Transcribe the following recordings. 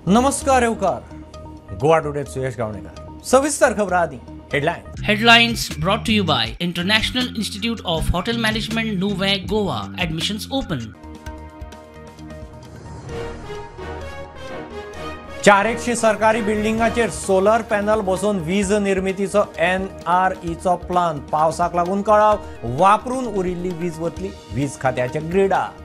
नमस्कार येवकार, गोवा टुडे सुयश गावणेकर. सविस्तर खबर आदी headline. Headlines brought to you by International Institute of Hotel Management, Nuvem, Goa. Admissions open. 400 सरकारी बिल्डिंगाचेर सोलर पॅनल बसोवन वीज निर्मितीचो NREचो प्लान. पावसाक लागून कळाव, वापरून उरिल्ली वीज वतली वीज खात्याच्या ग्रिडाक.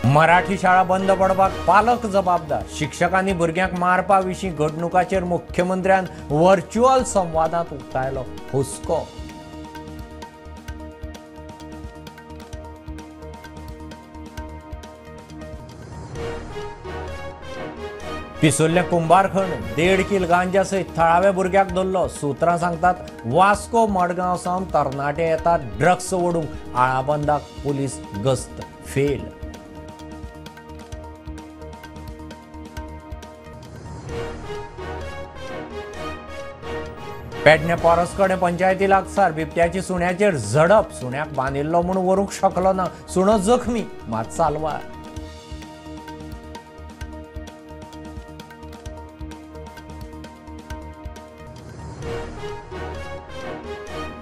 मराठी शाळा बंद पडपाक पालक जबाबदार. शिक्षकांनी भुरग्यांक मारपा विशीं घडणुकाचेर मुख्यमंत्र्यान व्हर्च्युअल संवादांत उक्तायलो हुस्को. पिसुल्लें कुंभारखण 1.5 किल गांजा सयत थळाव्या भुरग्याक धरलो. सुत्रां सांगतात वास्को मडगांव सावन तरणाटे येतात ड्रग्स ओडूंक. आळाबंदाक पुलीस गस्त फेल. पेडणे पोरसकडे पंचायती लागसार बिबट्याची सुण्याचेर झडप. सुण्याक बांदिल्लो म्हूण व्हरूंक शकलो ना. सुणो जखमी मात साल्वार.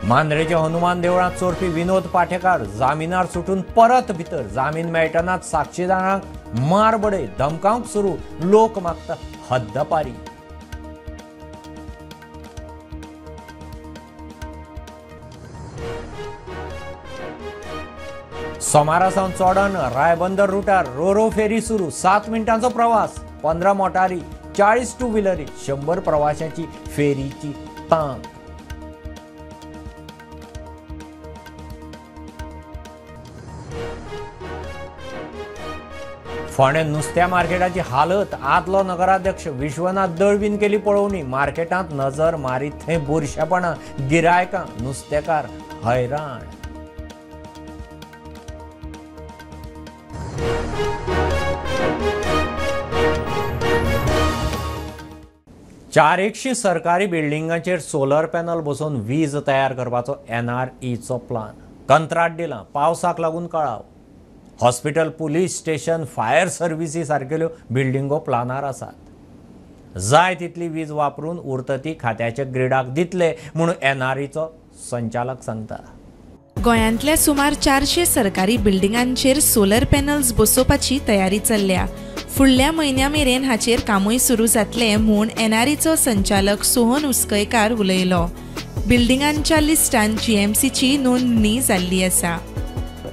मांद्रेच्या हनुमान देवळांत चोरपी विनोद पाठेकार जामिनार सुटून परत भितर. जामीन मेळटनाच साक्षीदारांक मार बडय, धमकावंक सुरू. लोक मागता हद्दपारी. सोमारा सावन चोडण रायबंदर रुटार रोरो फेरी सुरू. 7 मिनटांचो प्रवास. 15 मोटारी, 40 टू व्हिलरी, 100 प्रवाशांची फेरीची तांक. फोंडें नुस्त्या मार्केटाची हालत. आदलो नगराध्यक्ष विश्वनाथ दळवीन केली पळोवणी. मार्केटांत नजर मारीत थंय बुरशेपणां, गिरायकां, नुस्तेकार हैराण. चार एकशी सरकारी बिल्डिंगांचेर सोलर पॅनल बसोवन वीज तयार करपाचो NREचो प्लान. कंत्राट दिलां, पावसाक लागून कळाव. हॉस्पिटल, पुलीस स्टेशन, फायर सर्विसी सारकेल्यो बिल्डिंगो प्लानार आसात. जाय तितली वीज वापरून उरता ती खात्याच्या ग्रिडाक दितले म्हूण NREचो संचालक सांगता. गोंयांतल्या सुमार 400 सरकारी बिल्डिंगांचेर सोलर पॅनल्स बसोवपाची तयारी चल्ल्या. फुडल्या म्हयन्या मेरेन हाचेर कामूय सुरू जातलें म्हूण NREचो संचालक सोहन उसकयकार उलयलो. बिल्डिंगांच्या लिस्टान GMCची नोंदणी जाल्ली आसा.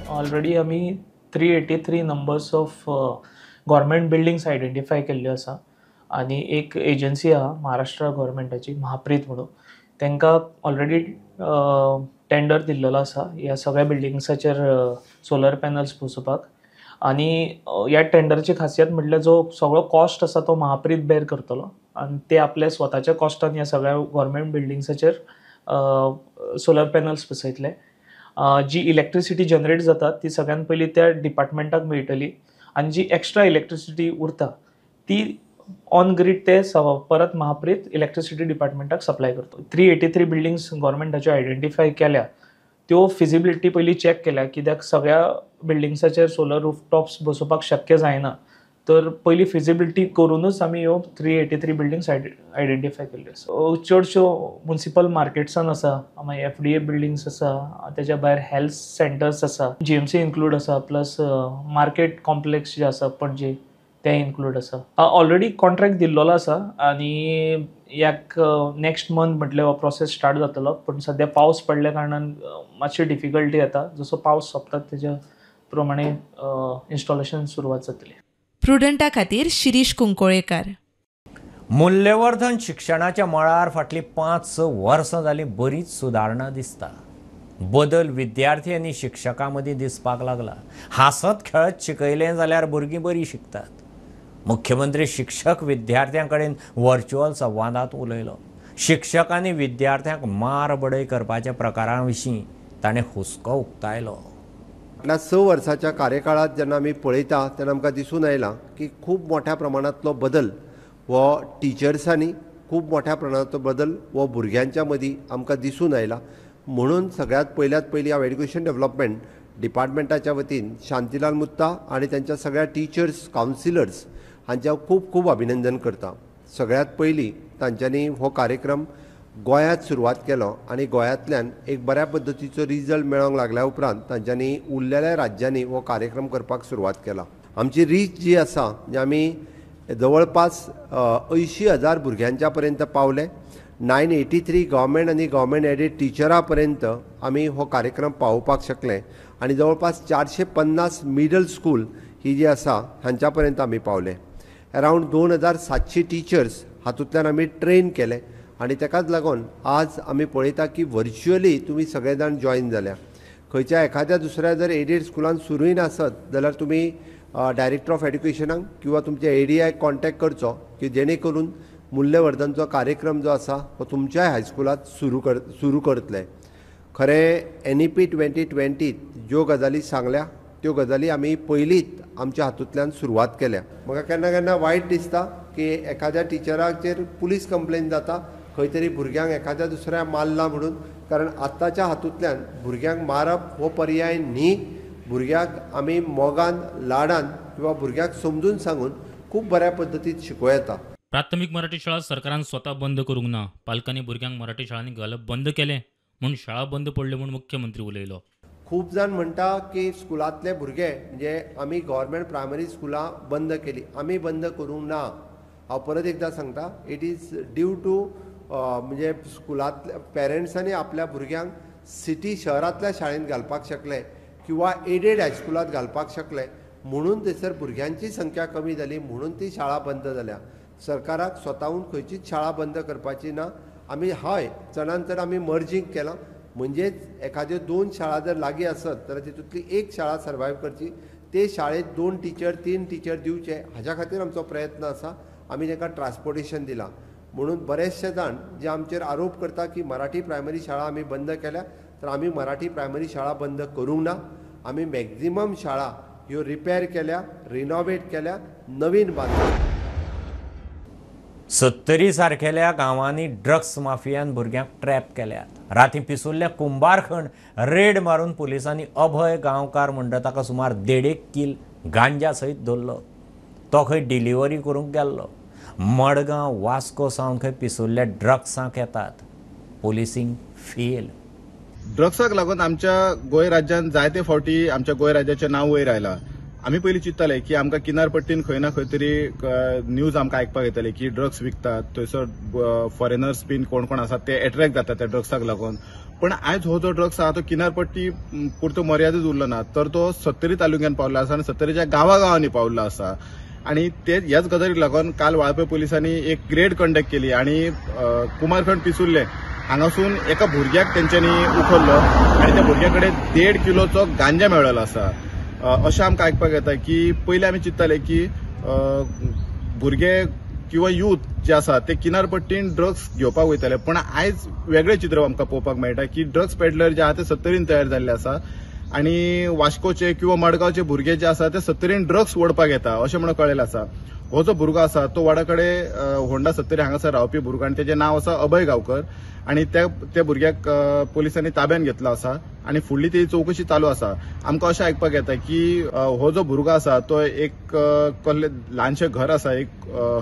ऑलरेडी आमी 383 numbers of government buildings identify केल्ल्यो आसा आनी एक एजन्सी आहा महाराष्ट्र गव्हर्मेंटाची महाप्रीत म्हणून, तांकां ऑलरेडी टेंडर दिल्लेलो आसा ह्या सगळ्या बिल्डिंग्साचेर सोलर पॅनल्स बसोवपाक. आनी ह्या टेंडरची खासियत म्हटल्यार जो सगळो कॉस्ट आसा तो महाप्रीत बेर करतलो आनी ते आपल्या स्वताच्या कॉस्टान ह्या सगळ्या गव्हर्मेंट बिल्डिंग्साचेर सोलर पॅनल्स बसयतले. जी इलेक्ट्रिसिटी जनरेट जाता ती सगळ्यान पयलीं त्या डिपार्टमेंटाक मेळटली आनी जी एक्स्ट्रा इलेक्ट्रिसिटी उरता ती ऑन ग्रीड ते परत महाप्रीत इलेक्ट्रिसिटी डिपार्टमेंटाक सप्लाय करता. 383 बिल्डिंग्स गव्हर्मेंटाच्यो आयडेंटिफाय केल्या, त्यो फिजिबिलिटी पयलीं चॅक केल्या कित्याक सगळ्या बिल्डिंग्साचेर सोलर रूफटॉप्स बसोवपाक शक्य जायना, तर पयलीं फिजिबिलिटी करूनच आमी ह्यो 383 बिल्डिंग्स आयडेंटिफाय केल्ल्यो आसा. चडश्यो मुन्सिपल मार्केट्सान आसा, मागीर FDA buildings आसा, तेज्या भायर हेल्थ सेंटर्स आसा, GMC include आसा, प्लस मार्केट कॉम्प्लेक्स जे आसा पणजे ते इन्क्लूड आसा. ऑलरेडी कॉन्ट्रॅक्ट दिल्लोलो आसा आनी याक नेक्स्ट मंथ म्हटल्यार हो प्रोसेस स्टार्ट जातलो, पूण सद्या पावस पडल्या कारणान मातशी डिफिकल्टी येता. जसो पावस सोंपता तेज्या प्रमाणे इन्स्टॉलेशन सुरवात जातली. प्रुडंटा खातीर शिरीष कुंकोळेकर. मूल्यवर्धन शिक्षणाच्या मळार फाटलीं 5-6 वर्सां जालीं बरीच सुदारणा दिसता. बदल विद्यार्थी आनी शिक्षकां मदीं दिसपाक लागला. हांसत खेळत शिकयलें जाल्यार भुरगीं बरीं शिकतात. मुख्यमंत्री शिक्षक विद्यार्थ्यां कडेन व्हर्च्युअल संवादांत उलयलो. शिक्षकांनी विद्यार्थ्यांक मार बडय करपाच्या प्रकारां विशीं ताणें हुस्को उक्तायलो. फाटल्या 6 वर्साच्या कार्यकाळांत जेन्ना आमी पळयता तेन्ना आमकां दिसून आयलां की खूब मोठ्या प्रमाणांतलो बदल हो टिचर्सांनी, खूब मोठ्या प्रमाणांतलो बदल हो भुरग्यांच्या मदीं आमकां दिसून आयला. म्हणून सगळ्यांत पयल्यात पयलीं हांव एड्युकेशन डेवलपमेंट डिपार्टमेंटाच्या वतीन शांतीलाल मुत्ता आनी तांच्या सगळ्या टिचर्स कावन्सिलर्स हांचें हांव खूब खूब अभिनंदन करता. सगळ्यांत पयलीं तांच्यांनी हो कार्यक्रम गोंयांत सुरवात केलो आनी गोंयांतल्यान एक बऱ्या पद्दतीचो रिजल्ट मेळोंक लागल्या उपरांत तांच्यांनी उरलेल्या राज्यांनी हो कार्यक्रम करपाक सुरवात केला. आमची रीच जी आसा म्हणजे आमी जवळपास 80,000 भुरग्यांच्या पर्यंत पावले. 983 गव्हर्मेंट आनी गव्हर्मेंट एडेड टिचरां पर्यंत आमी हो कार्यक्रम पावोवपाक शकले आनी जवळपास 450 मिडल स्कूल ही जी आसा हांच्या पर्यंत आमी पावले. अरावंड 2700 टिचर्स हातूंतल्यान आमी ट्रेन केले आनी ताकाच लागून आज आमी पळयता की व्हर्च्युअली तुमी सगळे जाण जॉयन जाल्या. खंयच्या एखाद्या दुसऱ्या जर एडेड स्कुलान सुरूय नासत जाल्यार तुमी डायरेक्टर ऑफ एड्युकेशनाक किंवा तुमच्या एडीआयक कॉन्टॅक्ट करचो की जेणे करून मूल्यवर्धनचो कार्यक्रम जो आसा हो तुमच्याय हायस्कुलांत सुरू करतले. खरें NEP 2020 ज्यो गजाली सांगल्या त्यो गजाली आमी पयलींच आमच्या हातूंतल्यान सुरवात केल्या. म्हाका केन्ना केन्ना वायट दिसता की एखाद्या टिचराचेर पुलीस कंप्लेन जाता खंय तरी भुरग्यांक एखाद्या दुसऱ्या मारला म्हणून, कारण आतांच्या हातूंतल्यान भुरग्यांक मारप हो पर्याय न्ही. भुरग्याक आमी मोगान लाडान किंवा भुरग्याक समजून सांगून खूब बऱ्या पद्दतीन शिकोवं येता. प्राथमीक मराठी शाळा सरकारान स्वता बंद करूंक ना, पालकांनी भुरग्यांक मराठी शाळांनी घालप बंद केलें म्हूण शाळा बंद पडल्यो म्हूण मुख्यमंत्री उलयलो. खूब जाण म्हणटा की स्कुलांतले भुरगे म्हणजे आमी गव्हर्मेंट प्रायमरी स्कुलां बंद केली, आमी बंद करूंक ना. हांव परत एकदां सांगता, it is due to म्हणजे स्कुलांतल्या पेरंट्सांनी आपल्या भुरग्यांक सिटी शहरांतल्या शाळेंत घालपाक शकले किंवा एडेड हायस्कुलांत घालपाक शकले म्हणून थंयसर भुरग्यांची संख्या कमी जाली म्हणून ती शाळा बंद जाल्या. सरकाराक स्वताहून खंयचीच शाळा बंद करपाची ना. आमी हय चडान चड आमी मर्जींग केलां, म्हणजेच एखाद्यो 2 शाळा जर लागीं आसत जाल्यार तितूंतली एक शाळा सर्वायव करची, ते शाळेंत 2 टिचर 3 टिचर दिवचे हाज्या खातीर आमचो प्रयत्न आसा. आमी तांकां ट्रान्सपोर्टेशन दिलां म्हणून बरेचशे जाण जे आमचेर आरोप करता की मराठी प्रायमरी शाळा आमी बंद केल्या, तर आमी मराठी प्रायमरी शाळा बंद करूंक ना. आमी मॅक्झिमम शाळा ह्यो रिपेर केल्या, रिनोवेट केल्या, नवीन बांदल्या. सत्तरी सारकेल्या गांवांनी ड्रग्स माफियान भुरग्यांक ट्रॅप केल्यात. राती पिसुल्ल्या कुंभारखण रेड मारून पुलिसांनी अभय गांवकार म्हणटा ताका सुमार 1.5 कील गांजा सयत धरलो. तो खंय डिलिव्हरी करूंक गेल्लो. मडगांव वास्को सावन खंय पिसुल्ल्या ड्रग्सांक येतात. पुलिसींग फेल. ड्रग्साक लागून आमच्या गोंय राज्यान जायते फावटी आमच्या गोंय राज्याचें नांव वयर आयलां. आमी पयलीं चिंतताले की आमकां किनारपट्टीन खंय ना खंय तरी न्यूज आमकां आयकपाक येताली की ड्रग्स विकतात, थंयसर फॉरेनर्स बीन कोण कोण आसात ते एट्रॅक्ट जातात त्या ड्रग्साक लागून. पण आयज हो जो ड्रग्स आहा तो किनारपट्टी पुरतो मर्यादीत उरलो ना, तर तो सत्तरी तालुक्यान पावलो आसा आनी सत्तरीच्या गांवागांवांनी पावल्लो आसा. आनी ते ह्याच गजालीक लागून काल वाळपय पुलिसांनी एक रेड कंडक्ट केली आनी कुमारखंड पिसुल्ले हांगासून एका भुरग्याक तेंच्यांनी उखल्लो आनी त्या भुरग्या कडेन 1.5 किलोचो गांजा मेळ्ळो आसा. अशें आमकां आयकपाक येता की पयलीं आमी चिंतताले की भुरगे किंवा यूथ जे आसा ते किनारपट्टीन ड्रग्स घेवपाक वयताले, पण आयज वेगळें चित्र आमकां पळोवपाक मेळटा की ड्रग्स पेडलर जे आहा ते सत्तरीन तयार जाल्ले आसा आनी वास्कोचे किंवा मडगांवचे भुरगे जे आसा ते सत्तरीन ड्रग्स ओडपाक येता अशें म्हणून कळ्ळेलें आसा. हो जो भुरगो आसा तो वाडा कडेन होंडा सत्तरी हांगासर रावपी भुरगो आनी तेजें नांव आसा अभय गांवकर आनी त्या भुरग्याक पुलिसांनी ताब्यान घेतलो आसा आनी फुडली ती चवकशी चालू आसा. आमकां अशें आयकपाक येता की हो जो भुरगो आसा तो एक कसलें ल्हानशें घर आसा, एक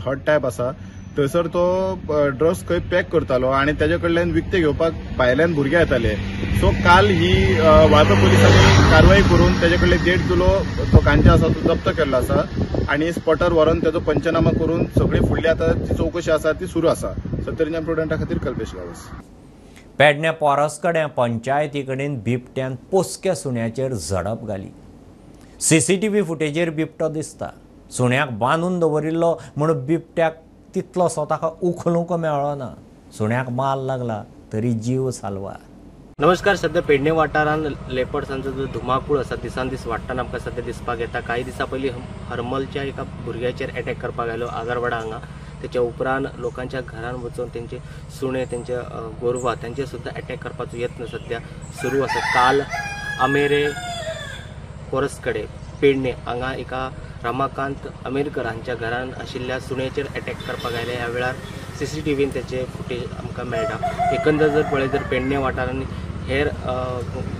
हट टायप आसा, थंयसर तो ड्रग्स खंय पॅक करतालो आनी तेजे कडल्यान विकते घेवपाक भायल्यान भुरगे येताले. सो काल ही वाळपय पुलिसांनी कारवाई करून तेजे कडले 1.5 किलो तो गांजा आसा तो जप्त केल्लो आसा आनी स्पॉटार व्हरून तेजो पंचनामा करून सगळी फुडली आतां जी चवकशी आसा ती सुरू आसा. सत्तरीच्या प्रुडंटा खातीर कल्पेश गांवस. पेडण्या पोरसकड्या पंचायती कडेन बिबट्यान पोसक्या सुण्याचेर झडप घाली. सीसीटीव्ही फुटेजीर बिबटो दिसता. सुण्याक बांदून दवरिल्लो म्हूण बिबट्याक तितलोसो ताका उखलूंक मेळ्ळो ना. सुण्याक माल लागला तरी जीव साल्वार. नमस्कार. सध्या पेडणे वाठारांत लेपर्ड्सांचो जो धुमाकूळ आसा दिसान दीस वाडटना आमकां सध्या दिसपाक येता. कांय दिसां पयलीं हरमलच्या एका भुरग्याचेर एटॅक करपाक आयलो आगरवाडा हांगा. तेच्या उपरांत लोकांच्या घरान वचून तेंचे सुणे, तेंचे गोरवां तांचेर सुद्दां एटॅक करपाचो यत्न सध्या सुरू आसा. काल आमेरे पोरसकडे पेडणे हांगा एका रमाकांत आमेरकर हांच्या घरान आशिल्ल्या सुण्याचेर एटॅक करपाक आयले. ह्या वेळार सीसीटीव्हीन तेचे फुटेज आमकां मेळटा. एकंदर जर पळयत जर पेडणे वाठारांनी हेर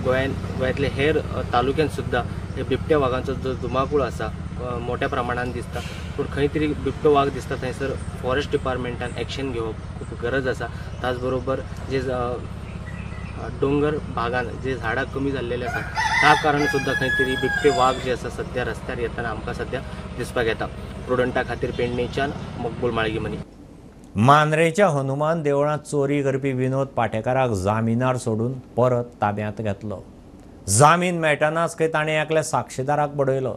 गोंयांतले हेर तालुक्यांत सुद्दां हे बिबट्या वागांचो जो धुमाकूळ आसा मोठ्या प्रमाणान दिसता. पूण खंय तरी बिबटो वाग दिसता थंयसर फॉरेस्ट डिपार्टमेंटान एक्शन घेवप खूब गरज आसा. त्याचबरोबर जे डोंगर भागान जे झाडां कमी जाल्लेले आसा त्या कारण सुद्दां खंय तरी बिबटे वाग जे आसा सद्या रस्त्यार येतना आमकां सद्या दिसपाक येता. प्रुडंटा खातीर पेडणेच्यान मकबूल माळगीमनी. मांद्रेच्या हनुमान देवळांत चोरी करपी विनोद पाटेकाराक जामिनार सोडून परत ताब्यांत घेतलो. जामीन मेळटनाच खंय ताणें एकल्या साक्षीदाराक बडयलो.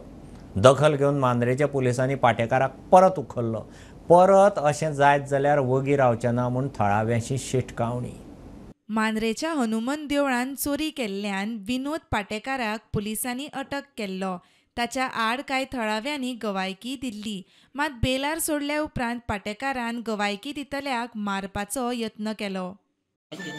दखल घेवन मांद्रेच्या पुलिसांनी पाटेकाराक परत उखल्लो. परत अशें जायत जाल्यार वगी रावचें ना म्हूण थळाव्यांशी शिटकावणी. मांद्रेच्या हनुमान देवळांत चोरी केल्ल्यान विनोद पाटेकाराक पुलिसांनी अटक केल्लो. ताच्या आड कांय थळाव्यांनी गवायकी दिल्ली. मात बेलार सोडल्या उपरांत पाटेकारान गवायकी दितल्याक मारपाचो यत्न केलो.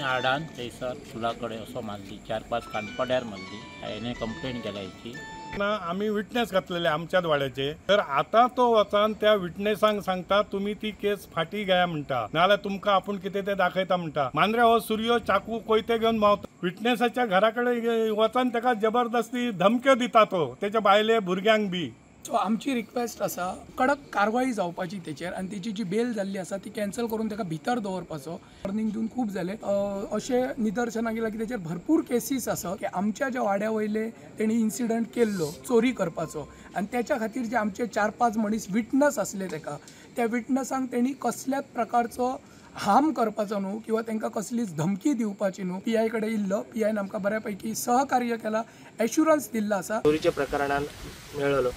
आडान थंयसर चुला कडेन असो मारली, 4-5 कानपड्यार मारली. हांवें कंप्लेन केल्या हेची. ना आमी विटनेस घातलेले आमच्याच वाड्याचे, तर आतां तो वचान त्या विटनेसांक सांगता तुमी ती केस फाटी घेया म्हणटा, नाजाल्यार तुमकां आपूण कितें तें दाखयता म्हणटा. मांद्रे हो सुरयो चाकू कोयते घेवन भोंवता. विटनेसाच्या घरा कडेन वचान ताका जबरदस्ती धमक्यो दिता तो तेच्या बायले भुरग्यांक बी. सो आमची रिक्वेस्ट आसा कडक कारवाई जावपाची तेचेर आनी तेची जी बेल जाल्ली आसा ती कॅन्सल करून ताका भितर दवरपाचो. वॉर्निंग दिवन खूब जालें. अशें निदर्शनाक येयलां की तेचेर भरपूर केसीस आसा की आमच्या ज्या वाड्या वयले तेणी इन्सिडंट केल्लो चोरी करपाचो आनी तेच्या खातीर जे आमचे 4-5 मनीस विटनस आसले तेका, त्या विटनसांक तेणी कसल्याच प्रकारचो हार्म करपाचो न्हू किंवा तांकां कसलीच धमकी दिवपाची न्हू. पी I कडेन इल्लो, पी आयन आमकां बऱ्या पैकी सहकार्य केलां, एश्युरन्स दिल्लो आसा. चोरीच्या प्रकरणान मेळ्ळो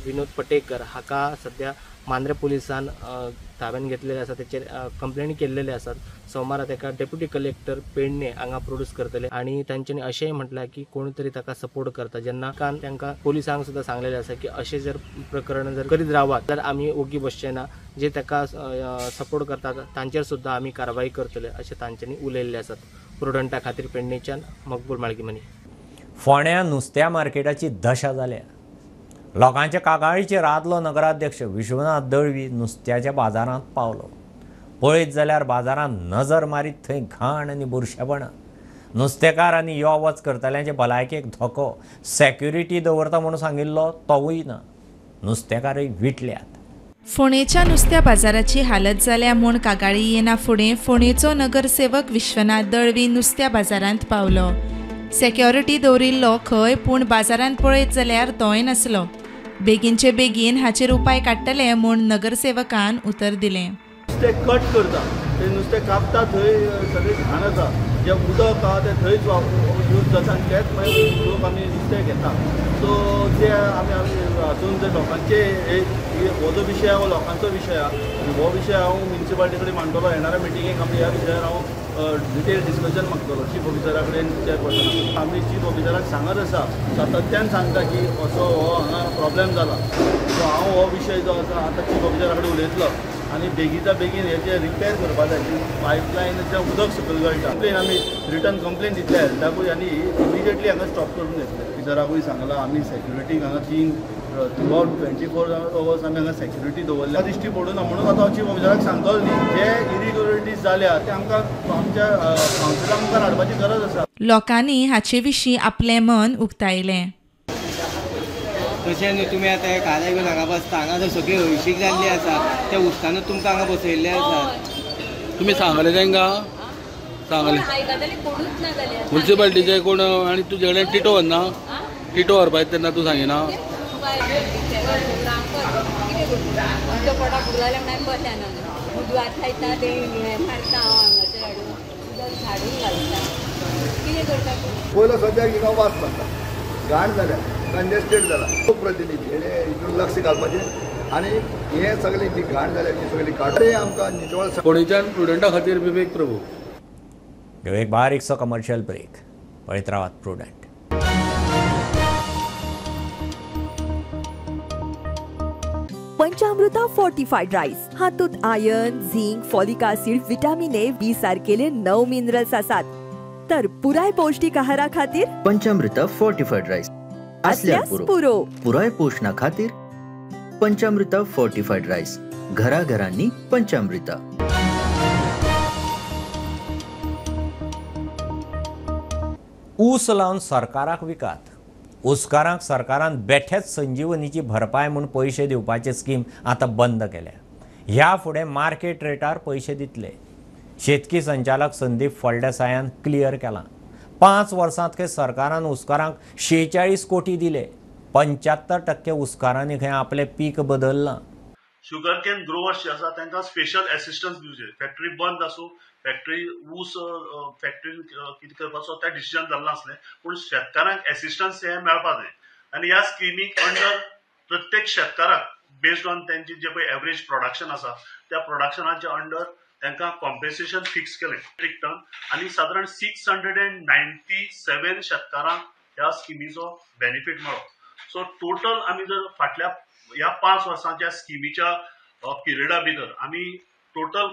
विनोद पटेकर हाका सद्या मांद्रे पुलिसान ताब्यात घेतलेले आसा. तेचेर कंप्लेन केल्लेले आसात. सोमारा ताका डेप्युटी कलेक्टर पेडणे हांगा प्रोड्यूस करतले आनी तांच्यांनी अशेंय म्हटलां की कोण तरी ताका सपोर्ट करता. जेन्ना तांकां पुलिसांक सुद्दां सांगलेलें आसा की अशें जर प्रकरण जर करीत रावत जाल्यार आमी ओगी बसचे ना, जे ताका सपोर्ट करतात तांचेर सुद्दां आमी कारवाई करतले अशें तांच्यांनी उलयल्ले आसात. प्रुडंटा खातीर पेडणेच्यान मकबूल माळगीमनी. फोंड्या नुस्त्या मार्केटाची दशा जाल्या. लोकांच्या कागाळीचेर आदलो नगराध्यक्ष विश्वनाथ दळवी नुस्त्याच्या बाजारांत पावलो. पळयत जाल्यार बाजारांत नजर मारीत थंय घाण आनी बुरशेपणां. नुस्तेकार आनी यो वच करतल्यांचे भलायकेक धोको. सेक्युरिटी दवरता म्हणून सांगिल्लो तोवूय ना. नुस्तेकारय विटल्यात. फोंडेच्या नुस्त्या बाजाराची हालत जाल्या म्हूण कागाळी येना फुडें फोंडेचो नगरसेवक विश्वनाथ दळवी नुस्त्या बाजारांत पावलो. सेक्युरिटी दवरिल्लो खंय, पूण बाजारांत पळयत जाल्यार तोय नासलो. बेगीनचे बेगीन हाचेर उपाय काडटले म्हूण नगरसेवकान उतर दिलें. नुस्तें कट करता, ते नुस्तें कापता थंय सगळें घाण आसा, जें उदक आहा तें थंयच यूज जाता आनी तेंच मागीर लोक आमी नुस्तें घेता. सो जे आमी हातून जे लोकांचे हो जो विशय आहा हो लोकांचो विशय आहा आनी हो विशय हांव म्युनिसिपालिटी कडेन मांडटलो. येणाऱ्या मिटिंगेक आमी ह्या विशयार हांव डिटेल डिस्कशन मागतलो चीफ ऑफिसरा कडेन, चेअरपर्सना. आमी चीफ ऑफिसराक सांगत आसा, सातत्यान सांगता की असो हो हांगा प्रॉब्लेम जाला. सो हांव हो विशय जो आसा आतां चीफ ऑफिसरा कडेन उलयतलो आनी बेगीच्या बेगीन हे जे रिपेर करपा जाय, पायपलायनाचें उदक सकयल गळटा. कंप्लेन आमी रिटर्न कंप्लेन दितले हेल्थाकूय आनी इमिजिएटली हांगा स्टॉप करून घेतले. ऑफिसराकूय सांगलां आमी सेक्युरिटीक हांगा 3 थ्रू आउट 24 अवर्स आमी हांगा सेक्युरिटी दवरल्या. दिश्टी पडूं ना म्हणून आतां चीफ ऑफिसराक सांगतलो न्ही, जे इरेग्युलरिटीज जाल्या ते आमकां आमच्या कावन्सिला मुखार हाडपाची गरज आसा. लोकांनी हाचे विशीं आपलें मन उक्तायलें. तशें न्हू, तुमी आतां हे काऱ्या घेवन हांगा बसता, हांगा जर सगळी हळशीक जाल्ली आसा त्या उदकानूच तुमकां हांगा बसयल्लें आसा. तुमी सांगलें तांकां, सांगलें म्युनिसिपालिटीचे कोण आनी तुजे कडेन टिटो व्हरना, टिटो व्हरपा तेन्ना तूं सांगिना. पयलो सद्याक हिंगा वास मारता, घाण जाल्या, कंजेस्टेड जाला. लोकप्रतिनिधी हेणे हितून लक्ष घालपाचें आनी हे सगळी जी घाण जाल्या ती सगळी काडून आमकां नितळ. फोंडेच्यान प्रुडंटा खातीर विवेक प्रभू. एक बारीकसो कमर्शियल ब्रेक. पळयत रावात प्रुडंट. पंचामृता फोर्टिफाईड राईस हातूंत iron, zinc, folic acid, vitamin A, B सारकेले 9 मिनरल्स आसात. तर पुराय पौष्टिक आहारा खातीर पंचामृता फोर्टिफाईड राईस आसल्यार पुरो. पुराय पोषणा खातीर पंचामृता फोर्टिफाईड राईस, घराघरांनी पंचामृता. ऊस लावन सरकाराक विकात. ऊसकारांक सरकारान बेठेच संजीवनीची भरपाय म्हूण पयशे दिवपाची स्कीम आतां बंद केल्या. ह्या फुडें मार्केट रेटार पयशे दितले. शेतकी संचालक संदीप फळदेसायान क्लियर केलां. 5 वर्सांत खंय सरकारान ऊसकारांक 46 कोटी दिले. 75% ऊसकारांनी खंय आपलें पीक बदललां. शुगर can growers जे आसा तांकां स्पेशल एसिस्टन्स दिवचे. फॅक्टरी बंद आसूं, फॅक्टरी ऊस फॅक्टरी कितें करपाचो तें डिसिजन जाल्लें आसलें, पूण शेतकारांक एसिस्टन्स हें मेळपा जाय. आनी ह्या स्किमीक अंडर प्रत्येक शेतकाराक बेस्ड ऑन तेंची जे पळय एवरेज प्रोडक्शन आसा त्या प्रोडक्शनाच्या अंडर तांकां कॉम्पेन्सेशन फिक्स केलें मेट्रीक टन. आनी सादारण 697 शेतकारांक ह्या स्किमीचो बेनिफीट मेळ्ळो. सो टोटल आमी जर फाटल्या ह्या 5 वर्सांच्या स्किमीच्या पिरियडा भितर आमी टोटल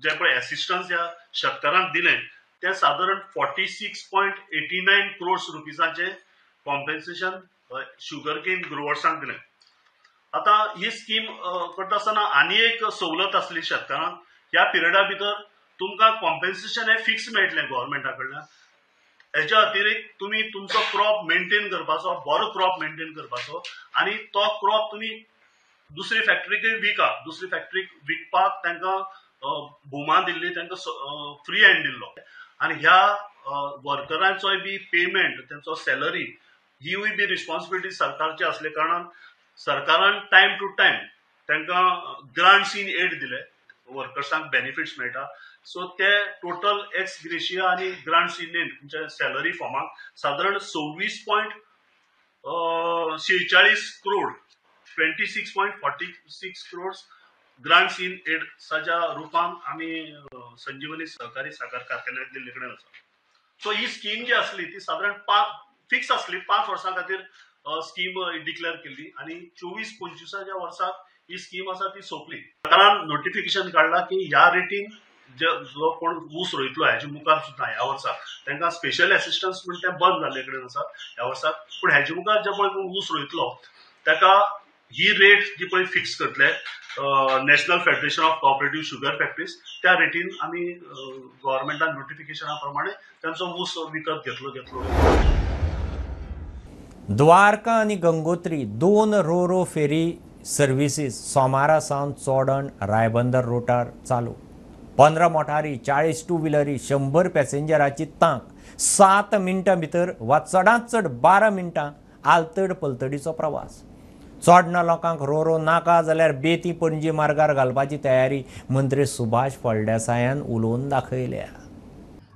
जे पळय एसिस्टन्स ह्या शेतकारांक दिलें तें सादारण 46.89 क्रोर्स रुपीजाचें कॉम्पेन्सेशन शुगर केन ग्रोवर्सांक दिलें. आतां ही स्कीम करता आसतना आनी एक सवलत आसली शेतकारांक, ह्या पिरियडा भितर तुमकां कॉम्पेन्सेशन हें फिक्स मेळटलें गव्हर्मेंटा कडल्यान. हेच्या अतिरिक्त तुमी तुमचो क्रॉप मेंटेन करपाचो, बरो क्रॉप मेंटेन करपाचो आनी तो क्रॉप तुमी दुसरी फॅक्टरीकय विका. दुसरी फॅक्टरीक विकपाक तांकां भोवमान दिल्ली, तांकां फ्री हँड दिल्लो. आनी ह्या वर्करांचोय बी पेमेंट, तेंचो सॅलरी हीवूय बी रिस्पॉन्सिबिलिटी सरकारची आसले कारणान सरकारान टायम टू टायम तांकां ग्रांट्स इन एड दिले, वर्कर्सांक बेनिफिट्स मेळटा. सो ते टोटल एक्स ग्रेशिया आनी ग्रांट्स इन एड म्हणजे सॅलरी फॉर्माक सादारण 26.46 क्रोड 26.46 क्रोड्स ग्रांट्स इन एड्साच्या रुपान आमी संजीवनी सहकारी साखर कारखान्याक दिल्ले कडेन आसा. सो ही स्कीम जी आसली ती सादारण फिक्स आसली, 5 वर्सां खातीर स्कीम डिक्लेअर केल्ली आनी 24-25 वर्साक ही स्कीम आसा ती सोंपली. सरकारान नोटिफिकेशन काडला की ह्या रेटीन जो कोण ऊस रोयतलो हेजे मुखार सुद्दां ह्या वर्साक तांकां स्पेशल एसिस्टन्स म्हण तें बंद जाल्ले कडेन आसा ह्या वर्साक, पूण हेजे मुखार जे पळय कोण ऊस रोयतलो ताका ही रेट जी पळय फिक्स करतले national federation of cooperative sugar factories त्या रेटीन आमी गव्हर्मेंटान नोटिफिकेशना प्रमाणे तांचो ऊस विकत घेतलो. द्वारका आनी गंगोत्री 2 रोरो फेरी सर्विसीस सोमारा सावन चोडण रायबंदर रोटार चालू. 15 मोटारी, 40 टू व्हिलरी, 100 पॅसेंजराची तांक 7 मिनटां भितर वा चडांत चड 12 मिनटां आलतड पलतडीचो प्रवास. चोडणा लोकांक रोरो नाका जाल्यार बेती पणजी मार्गार घालपाची तयारी मंत्री सुभाष फळदेसायान उलोवन दाखयल्या.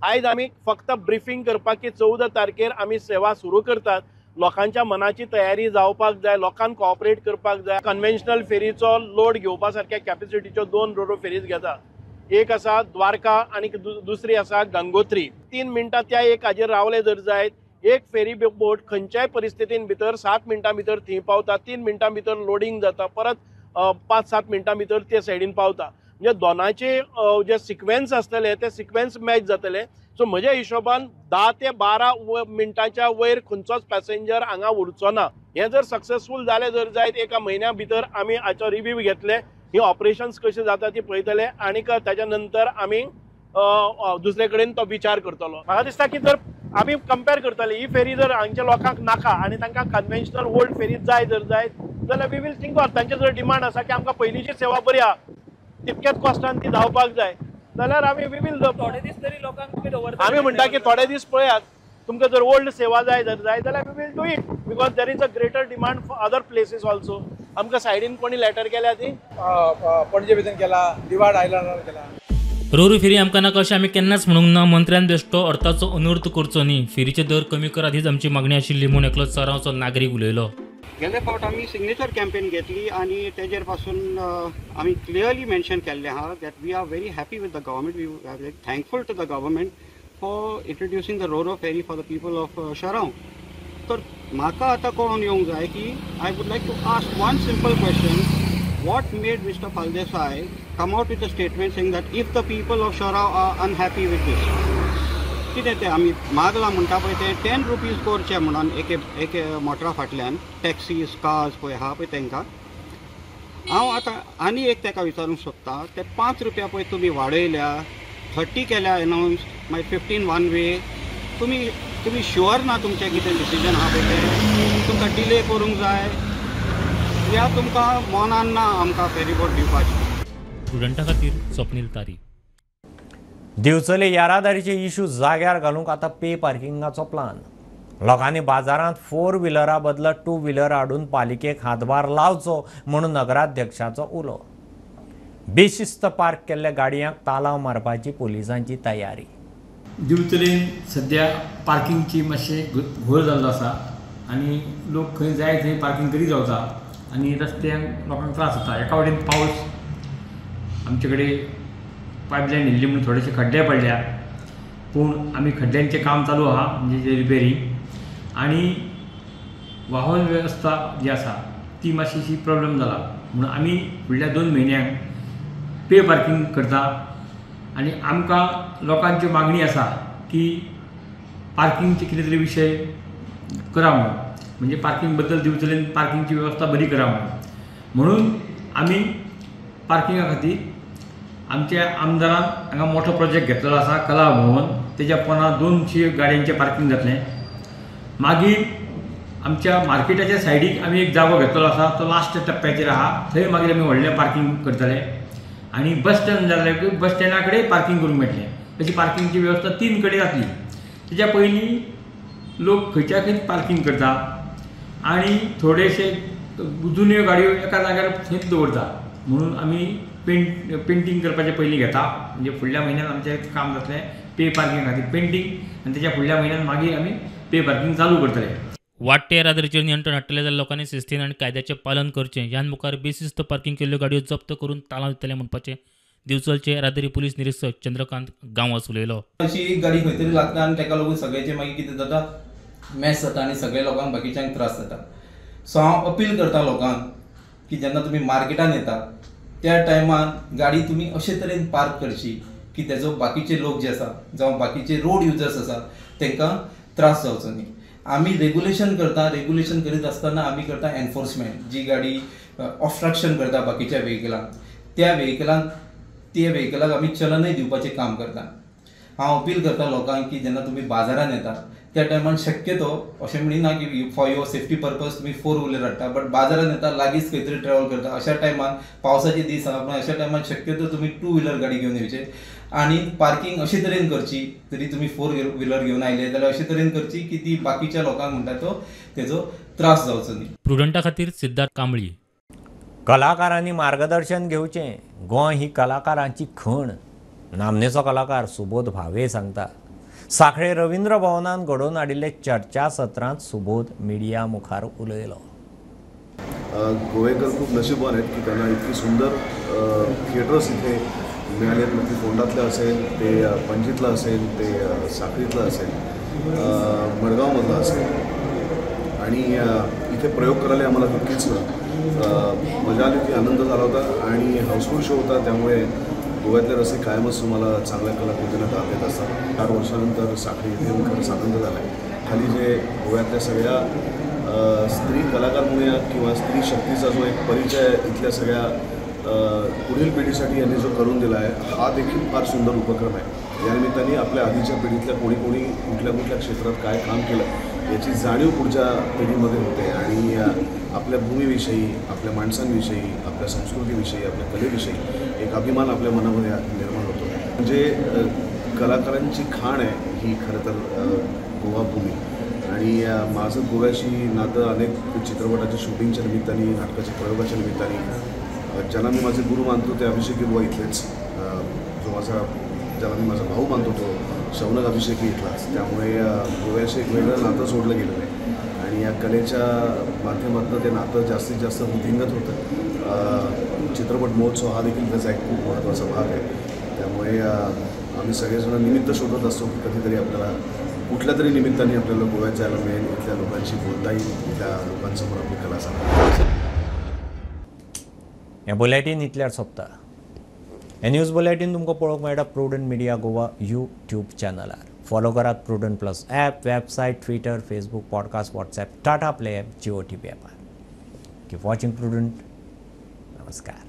आयज आमी फक्त ब्रिफींग करपाक की 14 तारखेर आमी सेवा सुरू करतात. लोकांच्या मनाची तयारी जावपाक जाय, लोकांक कॉपरेट करपाक जाय. कन्व्हेन्शनल फेरीचो लोड घेवपा सारक्या कॅपॅसिटीच्यो 2 रोरो फेरीज घेता. एक आसा द्वारका आनी दुसरी आसा गंगोत्री. 3 मिनटां त्या एक हाजेर रावले जर जायत, एक फेरी बोट खंयच्याय परिस्थितीन भितर 7 मिनटां भितर थंय पावता, 3 मिनटां भितर लोडींग जाता, परत 5-7 मिनटां भितर ते सायडीन पावता. म्हणजे दोनाचे जे सिक्वेन्स आसतले ते सिक्वेन्स मॅच जातले. सो म्हज्या हिशोबान 10 ते 12 मिनटांच्या वयर खंयचोच पॅसेंजर हांगा उरचो ना. हें जर सक्सेसफूल जालें जर जायत, एका म्हयन्या भितर आमी हाचो रिव्यू घेतले, ही ऑपरेशन्स कशें जाता ती पळयतले आनी ताच्या नंतर आमी दुसरे कडेन तो विचार करतलो. म्हाका दिसता की जर आमी कंपेर करतले ही फेरी जर हांगच्या लोकांक नाका आनी तांकां कन्व्हेन्शनल ओल्ड फेरी जाय जर जायत जाल्यार we will think of. तांचे जर डिमांड आसा की आमकां पयलींची सेवा बरी आहा, तितक्याच कॉस्टान ती धांवपाक जाय जाल्यार आमी we will. थोडे दीस तरी लोकांक दवरता. आमी म्हणटा की थोडे दीस पळयात, तुमकां जर ओल्ड सेवा जाय जर जाय जाल्यार we will do it because there is a greater demand for other places also. आमकां सायडीन कोणी लेटर केल्या ती पणजे भितर केला, दिवाड आयलंडार केला. रोरू फेरी आमकां नाका अशें आमी केन्नाच म्हणूंक ना. मंत्र्यान बेश्टो अर्थाचो अनर्थ करचो न्ही. फेरीचे दर कमी करात हीच आमची मागणी आशिल्ली म्हूण एकलो चरावचो नागरीक उलयलो. गेले फावट आमी सिग्नेचर कॅम्पेन घेतली आनी तेजेर पासून आमी क्लियरली मेन्शन केल्लें आहा that we are very happy with the government, we are very thankful to the government for introducing the roro ferry for the people of Chorao. तर म्हाका आतां कळोन येवंक जाय की I would like to ask one simple question. What made Mr. Faldesai come out with a statement saying that if the people of Chorao are unhappy with this, कितें तें आमी मागलां म्हणटा पळय तें 10 रुपीज करचें म्हणून एके एके मोटरा फाटल्यान टॅक्सीज कार्स पळय आहा पळय तांकां. हांव आतां आनी एक ताका विचारूंक सोदता, ते 5 रुपया पळय तुमी वाडयल्या, 30 केल्या एनावन्स, मागीर 15 वन वे, तुमी तुमी शुअर ना तुमचें कितें डिसिजन आहा पळय तें, तुमकां डिले करूंक जाय या तुमकां मनान ना आमकां फेरीबोट दिवपाची. स्टुडंटा खातीर स्वप्नील तारी. दिवचले येरादारीचे इशू जाग्यार घालूंक आतां पे पार्किंगाचो प्लान. लोकांनी बाजारांत 4 व्हिलरा बदला 2 व्हिलर हाडून पालिकेक हातभार लावचो म्हणून नगराध्यक्षाचो उलो. बेशिस्त पार्क केल्ल्या गाडयांक तालाव मारपाची पोलिसांची तयारी. दिवचलेन सद्या पार्किंगची मातशें घोळ जाल्लो आसा आनी लोक खंय जाय थंय पार्किंग करीत रावता आनी रस्त्यांक लोकांक त्रास जाता. एका वटेन पावस, आमचे कडेन पायपलायन येयल्ली म्हणून थोडेशे खड्डे पडल्या, पूण आमी खड्ड्यांचें काम चालू आहा, म्हणजे रिपेरींग. आनी वाहन वेवस्था जी आसा ती मातशीशी प्रॉब्लम जाला म्हणून आमी फुडल्या 2 म्हयन्यांक पे पार्किंग करता. आनी आमकां लोकांची मागणी आसा की पार्किंगचे कितें तरी विशय करा म्हणून, म्हणजे पार्किंग बद्दल दिवचलेन पार्किंगची वेवस्था बरी करा म्हणून आमी पार्किंगा खातीर आमच्या आमदारान हांगा मोठो प्रोजेक्ट घेतलेलो आसा कला भवन, तेज्या पोंदा 200 गाडयांचें पार्किंग जातलें. मागीर आमच्या मार्केटाच्या सायडीक आमी एक जागो घेतलेलो आसा, तो लास्ट टप्प्याचेर आहा, थंय मागीर आमी व्हडलें पार्किंग करतले. आनी बस स्टँड जालें बस स्टँडा कडेन पार्किंग करूंक मेळटलें. अशी पार्किंगची वेवस्था 3 कडेन जातली. तेज्या पयलीं लोक खंयच्या खंय पार्किंग करता आनी थोडेशे जुन्यो गाडयो एका जाग्यार थंयच दवरता, म्हणून आमी पेंटींग करपाचें पयलीं घेता. म्हणजे फुडल्या म्हयन्यान आमचें काम जातलें पे पार्किंग खातीर पेंटींग, आनी तेच्या फुडल्या म्हयन्यान मागीर आमी पे पार्किंग चालू करतले. वाडटे येरादारीचेर नियंत्रण हाडटले जाल्यार लोकांनी शिस्तीन आनी कायद्याचें पालन करचें. ह्यान मुखार बेशिस्त पार्किंग केल्ल्यो गाडयो जप्त करून तालांव दितले म्हणपाचें दिवचलचे येरादारी पुलीस निरीक्षक चंद्रकांत गांवस उलयलो. अशी एक गाडी खंय तरी लागता आनी ताका लागून सगळ्याचे मागीर कितें जाता, मॅस जाता आनी सगळे लोकांक बाकीच्यांक त्रास जाता. सो हांव अपील करता लोकांक की जेन्ना तुमी मार्केटान येता त्या टायमार गाडी तुमी अशे तरेन पार्क करची की तेजो बाकीचे लोक जे आसा जावं बाकीचे रोड युजर्स आसा तांकां त्रास जावचो न्ही. आमी रेगुलेशन करता, रेगुलेशन करीत आसतना आमी करता एनफोर्समेंट. जी गाडी ऑब्स्ट्रक्शन करता बाकीच्या वेहिकलांक, त्या वेहिकलाक आमी चलनय दिवपाचें काम करता. हांव अपील करता लोकांक की जेन्ना तुमी बाजारान येता त्या टायमान शक्यतो अशें म्हणिना की फॉर your safety purpose तुमी 4 व्हिलर हाडटा, बट बाजारान येता लागींच खंय तरी ट्रॅवल करता अशा टायमान पावसाचे दीस आहा, पण अशा टायमान शक्यतो तुमी 2 व्हिलर गाडी घेवन येवचे आनी पार्किंग अशे तरेन करची, तरी तुमी 4 व्हिलर घेवन आयले जाल्यार अशे तरेन करची की ती बाकीच्या लोकांक म्हणटा तो तेजो त्रास जावचो न्ही. प्रुडंटा खातीर सिद्धार्थ कांबळी. कलाकारांनी मार्गदर्शन घेवचें. गोंय ही कलाकारांची खण. नामनेचो कलाकार सुबोध भावे सांगता. साखळे रवींद्र भवनान घडोवन हाडिल्ले चर्चा सत्रांत सुबोध मिडिया मुखार उलयलो. गोवेकर खूप नशीबवान आहेत की त्यांना इतकी सुंदर थिएटर्स इथे मिळाले आहेत. मग ते फोंडातलं असेल, ते पणजीतलं असेल, ते साखळीतलं असेल, मडगावमधलं असेल, आणि इथे प्रयोग करायला आम्हाला तितकीच मजा आली होती, आनंद झाला होता आणि हाऊसफुल शो होता. त्यामुळे गोव्यातले रसिक कायमच तुम्हाला चांगल्या कलाकृतींना दाद देत असतात. 4 वर्षानंतर साखळी इथे येऊन खरंच आनंद झाला आहे. खाली जे गोव्यातल्या सगळ्या स्त्री कलाकार म्हणूया किंवा स्त्री शक्तीचा जो एक परिचय इथल्या सगळ्या पुढील पिढीसाठी यांनी जो करून दिला आहे हा देखील फार सुंदर उपक्रम आहे. या निमित्ताने आपल्या आधीच्या पिढीतल्या कोणी कोणी कुठल्या कुठल्या क्षेत्रात काय काम केलं याची जाणीव पुढच्या पिढीमध्ये होते आणि आपल्या भूमीविषयी, आपल्या माणसांविषयी, आपल्या संस्कृतीविषयी, आपल्या कलेविषयी एक अभिमान आपल्या मनामध्ये निर्माण होतो. म्हणजे कलाकारांची खाण आहे ही खरं तर गोवा भूमी. आणि माझं गोव्याशी नातं अनेक चित्रपटाच्या शूटिंगच्या निमित्ताने, नाटकाच्या प्रयोगाच्या निमित्ताने, ज्यांना मी माझे गुरु मानतो ते अभिषेकी बुवा इथलेच, जो माझा ज्याला मी माझा भाऊ मानतो तो शौनक अभिषेकी इथलाच. त्यामुळे गोव्याशी एक वेगळं नातं जोडलं गेलेलं आहे आणि या कलेच्या माध्यमातून ते नातं जास्तीत जास्त वृद्धिंगत होतं. चित्रपट महोत्सव हा देखील त्याचा एक खूप महत्त्वाचा भाग आहे. त्यामुळे आम्ही सगळेजण निमित्त शोधत असतो की कधीतरी आपल्याला कुठल्या तरी निमित्ताने आपल्याला गोव्यात जायला मिळेल, इथल्या लोकांशी बोलता येईल, इथल्या लोकांसमोर आपली कला सांगता. हे बुलेटीन इतल्यार सोंपता. हे न्यूज बुलेटीन तुमकां पळोवंक मेळटा प्रुडंट मिडिया गोवा यूट्यूब चॅनलार. फॉलो करात Prudent plus app, website, Twitter, Facebook, podcast, WhatsApp, Tata Play app, Jio TV ॲपार. Keep watching prudent. नमस्कार.